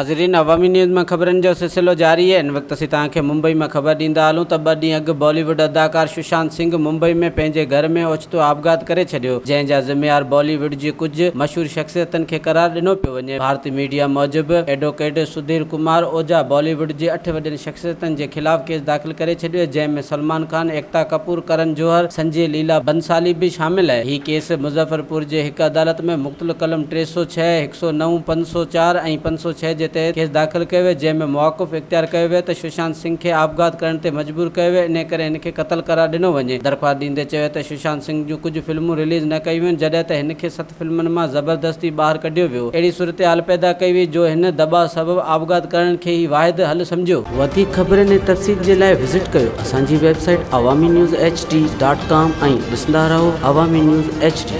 ناظرين عوامي نيوز مان خبرن جو سلسلو جاري آهي ان وقت اسين توهان کي ممبئي مان خبر ڏيندا هلون ته ٻه ڏينهن اڳ بالي ووڊ اداڪار سشانت سنگهه ممبئي ۾ پنهنجي گهر ۾ اوچتو آپگهات ڪري ڇڏيو جنهن جا ذميوار بالي ووڊ جي ڪجهه مشهور شخصيتن کي قرار ڏنو پيو وڃي ڀارتي ميڊيا موجب ايڊووڪيٽ سڌير ڪمار اوجها بالي ووڊ جي اٺ وڏين شخصيتن جي خلاف ڪيس داخل ڪري ڇڏيو جنهن ۾ سلمان خان، ايڪتا ڪپور، ڪرن جوهر، سنجي ليلا بنسالي به شامل آهي هي ڪيس مظفرپور جي هڪ عدالت ۾ مختلف قلم 306، 109، 504 ۽ 506 جي تحت ڪيس داخل ڪيو ويو، جنهن ۾ مواقف اختيار ڪيو ويو ته سشانت سنگهه کي آپگهات ڪرڻ تي مجبور ڪيو ويو، انهي ڪري هن کي قتل قرار ڏنو وڃي. درخواست ڏيندي چيو ته سشانت سنگهه جون ڪجهه فلمون رليز نه ڪيون ويون، جڏهن ته هن کي ست فلمن مان زبردستي ٻاهر ڪڍيو ويو، اهڙي صورتحال پيدا ڪئي وئي جو هن دٻاء سبب آپگهات ڪرڻ کي ئي واحد حل سمجهيو. وڌيڪ خبرن ۽ تفصيل جي لاء وزٽ ڪيو اسان جي website Awami news H D dot com ۽ ڏسندا رهو عوامي نيوز ايڇ ڊي.